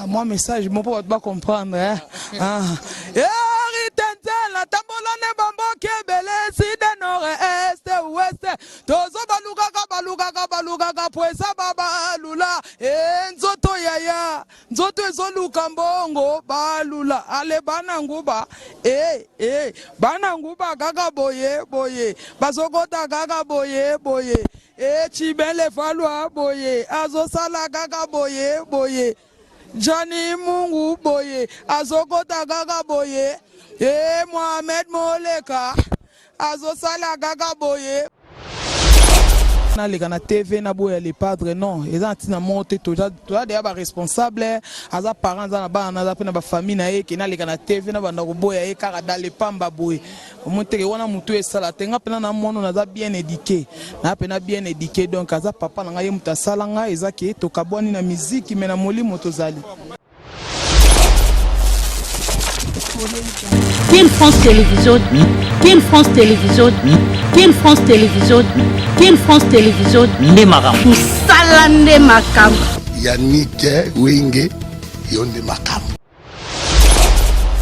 Ah, moi message moko bato bacomprendre eh? ah. Eritenzel tambola ne bamboki ebele sud, nord, est, ouest, tozo balukaka balukaka balukaka po eza babalula e nzoto yaya nzoto ezoluka mbongo balula ale bana nguba e e bana nguba kaka boye boye bazokota kaka boye boye e chibele falwa boye azosala kaka boye boye Johnny Mungu boye azokota kaka boye e Mohamed Moleka azosala kaka boye. Naleka na TV naboya Le Padre, non, eza na ntina moko te. Toza deya baresponsable, aza parent, aza na bana, aza mpe na bafamille na ye. Ke naleka na TV nabanda koboya ye kaka dale pamba boye, omoni teke wana motu esala te. Nga mpena na mwana naza bien éduqué, naa mpena bien éduqué. Donc aza papa na ngai, ye moto asala ngai. Eza ke tokabwani na miziki, me na molimo tozali. Kin France Télévision, Kin France Télévision, Kin France Télévision, Kin France Télévision. Nde makambo. Mosala nde makambo. Yannick Wenge, yo nde makambo.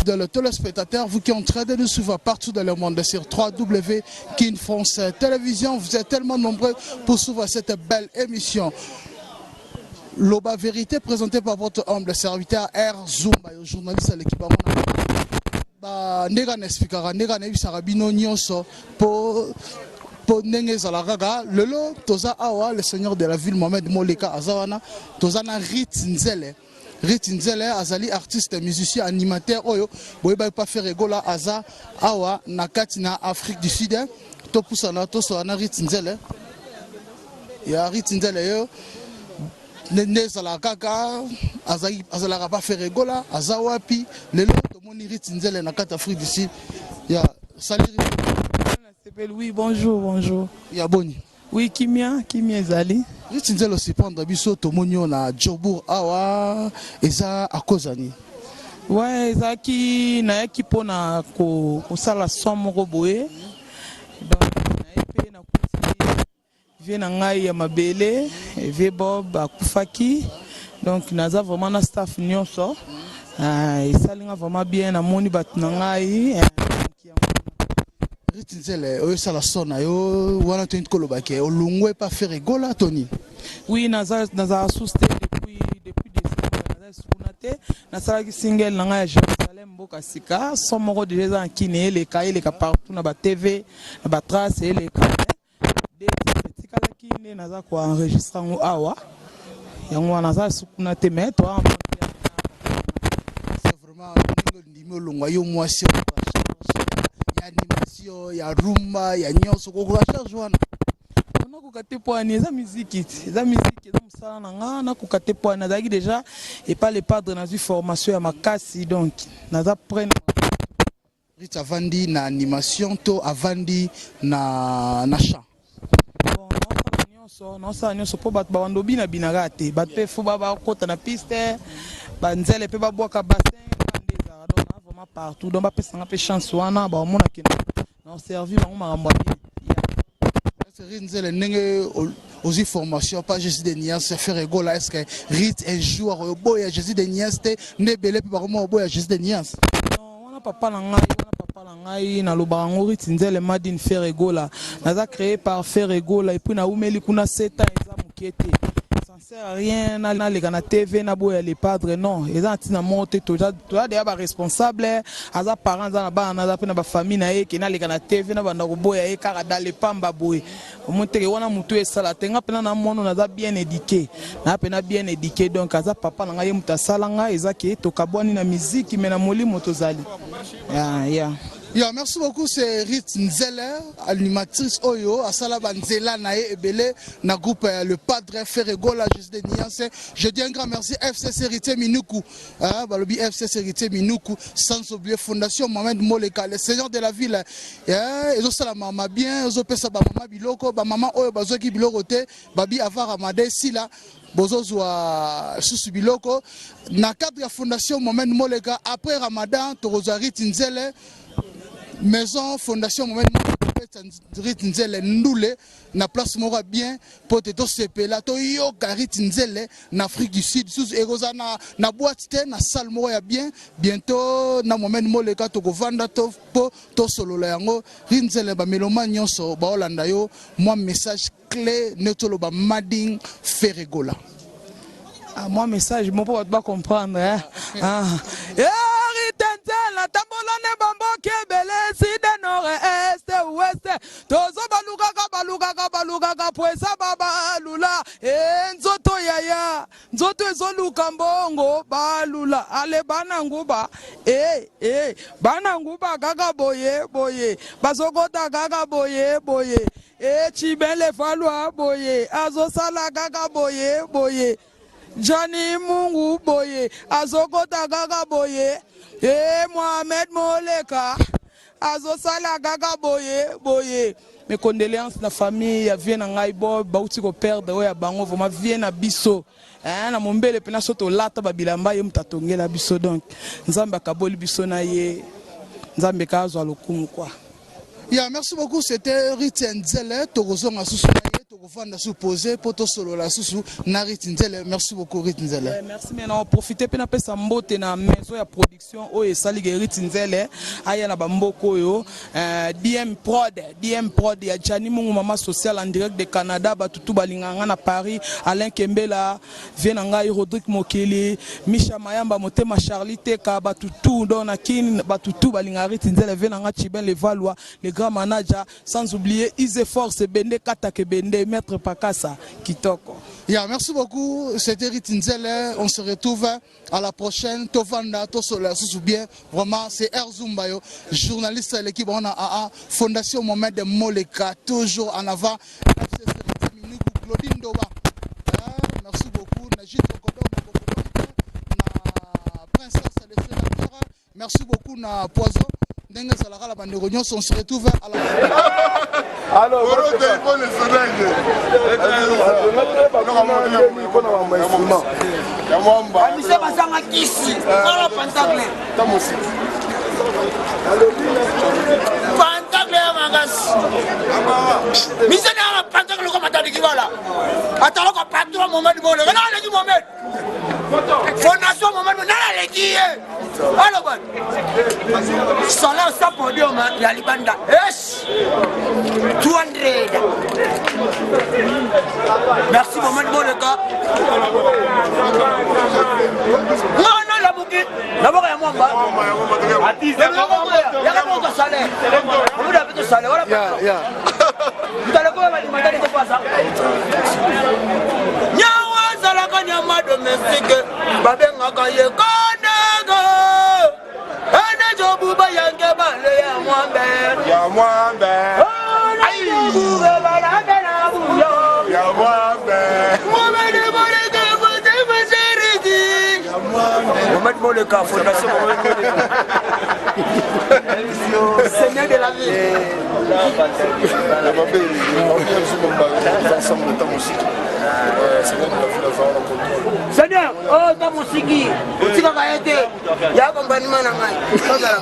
De le téléspectateur, vous qui êtes en train de nous suivre partout dans le monde sur 3W Kin France Télévision, vous êtes tellement nombreux pour suivre cette belle émission. Loba Vérité, présentée par votre humble serviteur R Zumba, journaliste à l'équipe. Ba ndenge na expliquaka, ndenge nayebisaka bino nyonso po ndenge ezalaka kaka. Lelo toza awa, le seigneur de la ville Mohamed Moleka aza wana. Toza na Rit Nzele. Rit Nzele azali artiste, musicien, animateur oyo boyebaki pa Ferre Gola. Aza awa na kati na Afrique du Sud. Topusana, tosola na Rit Nzele. Ya Rit Nzele, yo nde ezalaka kaka, azalaka pa Ferre Gola, aza wapi lelo? Tomoni Rit Nzele na kati Afrique du Sud. Ya sali. Oui, bonjour, bonjour. Ya boni? Oui, kimia, kimia ezali. Rit Nzele, osurprendre biso, tomoni yo na Jobourg awa, eza akoza nini? Ouais, ezalaki nayaki mpona kosala son moko boye. Donc naye mpe nakuti vieux na ngai ya mabele, vieux Bob akufaki. Donc naza vraiment na staff nyonso, esalinga vraiment bien, namoni bato na ngai. Rit Nzele, oyo osala son na yo wana, toyini kolobake olongwe pa Ferre Gola to nini? Oui, nazala susu te depuis décembre, naza lisusu kuna te. Nasalaki single na ngai ya Jérusalem mboka sika, son moko déjà eza na kini, eleka eleka partout na batv, na batrace eleka. De etikalaki nde naza koenregistre yango awa. Yango wana naza lisusu kuna te, mais toa. C'est vraiment ndenge ondimi olongwa, yo mwasi ya animation, ya rumba, ya nyonso, kokoka charge wana? Nakoka te po ani eza miziki ti, eza miziki, eza mosala na nga. Nakoka te po ani nazalaki déjà epa Le Padre, nazwi formation ya makasi, donc naza prêt. Rit avandi na animation to avandi na chant? Bon, naosala nyonso, naosala nyonso mpo bato babanda obinabinaka te. Bato mpe fo bakota na piste, banzele mpe babwaka bassin nde ezalaka. Donc na vraiment partout, donc bapesanga mpe chance wana, baomonake na servi bango makambo ya bien. Rit Nzele, ndenge ozwi formation pas Jésus de Nuance, Ferre Gola, est ce que Rit un jour oboya Jésus de Nuance te, nde ebele mpe bakoma oboya Jésus de Nuance? Non, wana papa na ngai, wana papa na ngai. Nalobaka yango, Rit Nzele Madine Ferre Gola. Naza créé par Ferre Gola et puis naumeli kuna 7 ans, eza moke te. Ça ne sert à rien naleka na TV naboya Le Padre, non, eza na ntina moko te. Toza deya baresponsable, aza parent, aza na bana, aza mpe na bafamille na ye. Ke naleka na TV nabanda koboya ye kaka dale pamba boye, omoni teke wana motu esala te. Nga mpena na mwana naza bien éduqué, naa mpena bien éduqué. Donc aza papa na ngai, ye moto asala ngai. Eza ke tokabwani na miziki, me na molimo tozali. Yeah. Ya, merci beaucoup. C'est Rit Nzele, animatrice oyo asala banzela na ye ebele na groupe Le Padre, Ferre Gola, Jésus de Nuance. Je dis un grand merci FCC Héritier Minuku, hein, balobi FCC Héritier Minuku, sans oublier Fondation Mohamed Moleka, le seigneur de la ville, hein, ezosala mama bien, ezopesa bamama biloko, bamama oyo bazwaki biloko te, babi avant Ramadan esila bozozwa susu biloko na cadre ya Fondation Mohamed Moleka. Après Ramadan tokozwa Rit Nzele, maison Fondation Mohamed Moleka. Tokobeta Ruth Nzele ndule na place moko ya bien mpo te tosepela toyoka Ruth Nzele na Afrique du Sud susu ekozala na, na boîte te na salle moko ya bien bientôt na Mohamed Moleka tokovanda to mpo tosolola yango. Ruth Nzele, bameloma nyonso baolanda yo, mwa message clé nde toloba Mading Ferre Gola. Ah, moi message moko bato bacomprendre eh? ah. Eritenzel atambola ne bamboki ebele sud nord est ouest tozo balukaka balukaka balukaka po eza babalula e nzoto yaya nzoto ezoluka mbongo balula ale bana nguba e e bana nguba kaka boye boye bazokota kaka boye boye E Chibele Falwa boye azosala kaka boye boye Jani Mungu boye azokota kaka boye e Mohamed Moleka azosala kaka boye boye. Mes condoléances na famille ya vie na ngai Bob bauti ko perdre oyo ya bango vraiment vie na biso eh, na mombele mpena so tolata babilamba ye moto atongela biso donc Nzambe akaboli biso na ye Nzambe ka azwa lokumu quoi. Ya, merci beaucoup, c'était Ruth Nzele. Tokozonga susu na ye, tokovanda su posé po tosolola susu na Ruth Nzele. Merci beaucoup Ruth Nzele. Ouais, merci mais na profiter pe napesa mbote na maison ya production oyo esali ke Ruth Nzele aya na bamboka oyo DM Prod, DM Prod ya Gianni Mungu mama sociale en direct de Canada, batu tout balingaka nga na Paris, Alain Kembela, vie na ngai Rodrigue Mokili, Misha Mayamba motema Charlie Teka, batu tout donc na Kin, batu tout balingaka Ruth Nzele, vie na nga Chibin Levallois, le grand manager, sans oublier Ize Force Bende Katake Bende, Maître Pakasa, kitoko. Ya, merci beaucoup, c'était Ruth Nzele, on se retrouve à la prochaine. Tovanda tosolola susu bien, vraiment c'est R Zumbayo, journaliste ya l'équipe on a AA Fondation Mohamed Moleka, toujours en avant. FCC Minuku Claudine Ndoba. Hein, merci beaucoup Najid Okodo na Princesse le sénateur. Merci beaucoup na Poison ndenge ezalaka na bandeko nyonso, on se retrouve à la Alors, Bamise bazanga kisi kala pantacle pantacle ya makasi mise na pantacle loko matadi kibala atalaka patron Mohamed Boleka na aleki Mohamed fondation Mohamed nana aleki ye aloba salaire sa podium ya libanda es 200. Merci Mohamed Boleka ngana lamuki naboka ya mwamba yaka moko salaire omuda pe to salaire wala nyawa azalaka nyama domestique babengaka ye kondego enejobuba yange bale ya mwambe ya mwambe ya mwambe. Mohamed Moleka, Fondation Mohamed Moleka. Seigneur de la vie. Seigneur, oh, ta mosiki, otikaka ye te, ya accompagnement na ngai. Tozala.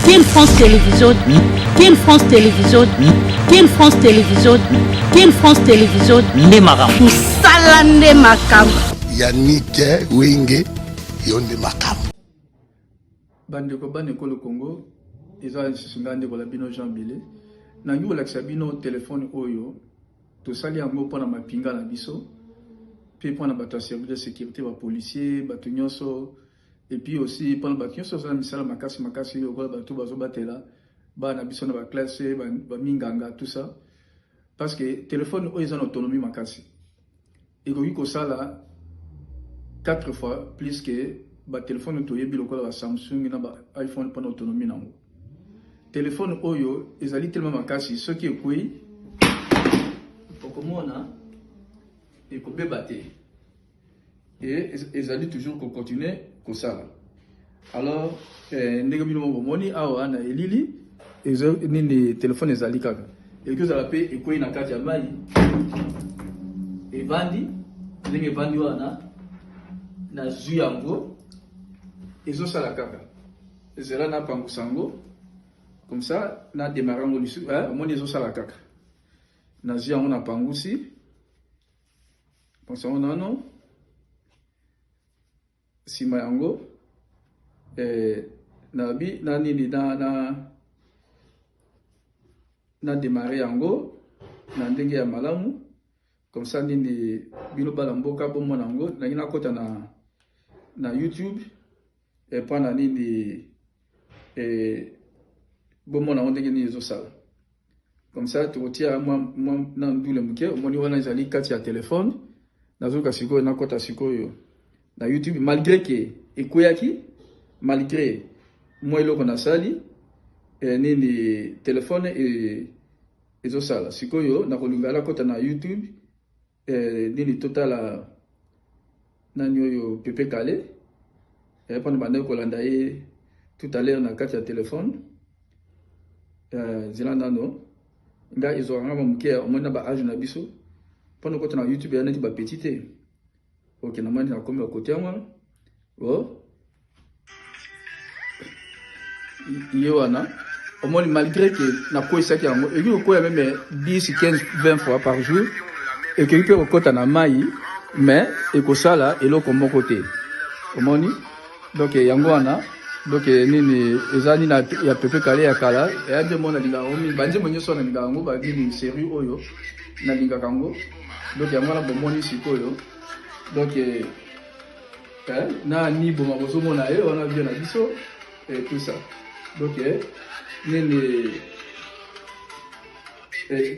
Kin France Télévision, Kin France Télévision, Kin France Télévision, Kin France Télévision, nde makambo. Musala nde makambo. Yannick Wenge yo nde makambo. Bandeko bana ekolo Congo, eza lisusu ngai ndeko na bino Jean Bile. Nalingi kolakisa bino telefone oyo tosali yango mpo na mapinga na biso mpe mpo na bato ya service de sécurité, ba policier, bato nyonso, et puis aussi mpo na bato nyonso bazala misala makasi makasi lokola bato bazobatela bana na biso na ba classe, baminganga, tout ça, parce que telefone oyo eza na autonomie makasi, ekoki kosala 4 fois plus que ba telefone toyebi lokola ba Samsung na ba iPhone mpona autonomie nango. Telefone oyo ezali tellement makasi, soki ekwei okomona ekobeba te. Et ezali toujours ko continuer kosala. Alors eh, ndenge bino moko bomoni awa na elili ezo nini telefone ezali kaka ekoki kozala mpe ekwei na kati ya mai evandi ndenge evandi wana nazwi yango ezosala kaka ezela napangusa yango comme ça na démarre yango lisusu eh, omoni ezosala kaka nazwi yango napangusi pangusa yango nano Sima yango eh, na bi na nini na na na démarrer yango na ndenge ya malamu comme ça nini bino bana mboka bomona yango nangi nakota na na YouTube epa na nini eh, bomona yango ndenge nini ezosala comme ça tokotia mwa mwa na ndule moke omoni wana ezali kati ya telefone nazoka sikoyo nakota sikoyo na youtube malgré ke ekweyaki malgré mwa eloko nasali eh, nini telefone eh, ezosala sikoyo nakolinga nakota na youtube Eh, nini totala nani oyo Pepe Kale eh, mpona bandaki kolanda ye tout à l'heure na kati ya telefone eh, nzela nano ngai ezwaka nga moke omoni na ba age na biso mpona okota na youtube ya neti bapetit te ok namoni nakomi bakote yango oh. ye wana omoni malgré que nakweyisaki yango ekoki kokweya meme 10 15 20 fois par jour ekoki mpe kokɔta na mai mais ekosala eloko moko te omoni donc yango wana donc nini eza nini ya pepe kale ya kala eya nde mo nalingaka yango mingi banzembo nyonso nalingaka yango banini série oyo nalingaka yango donc yango wana bomoni sikoyo donc Eh, na niboma bozomona ye wana vie na biso et tout ça donc eh, nini eh,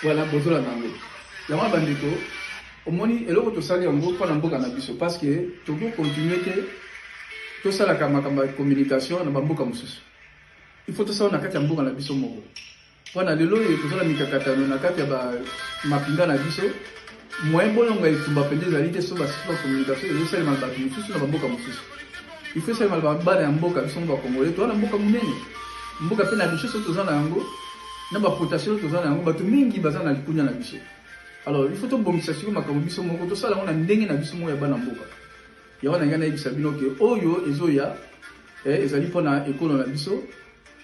wana bozolanda yango yango wana bandeko omoni eloko tosali yango mpo na mboka na biso parce que tokoki continue te tosalaka makambo ya communication na bamboka mosusu il faut tosala na kati ya mboka na biso moko Pona lelo oyo toza na mikakatano na kati ya ba mapinga na biso, moyen bolonga etumba mpenza ezali te so ba ba communication ezosalema na bato mosusu na bamboka mosusu. Il faut esalema na bana ya mboka biso ba Congolais, toza na mboka monene, mboka mpe na richesse oyo toza na yango na ba potentiel oyo toza na yango, bato mingi baza na likunya na biso. Alors il faut tobongisa sikoyo makambo biso moko, tosala yango na ndenge na biso moko ya bana mboka. Yango na ngai nayebisa bino ke oyo ezoya eh, ezali mpo na ekolo na biso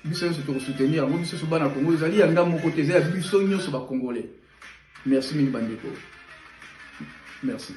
biso nyonso tokosoutenir yango biso nyonso bana Congo ezali ya nga moko te eza ya biso nyonso ba Congolais merci mingi bandeko merci.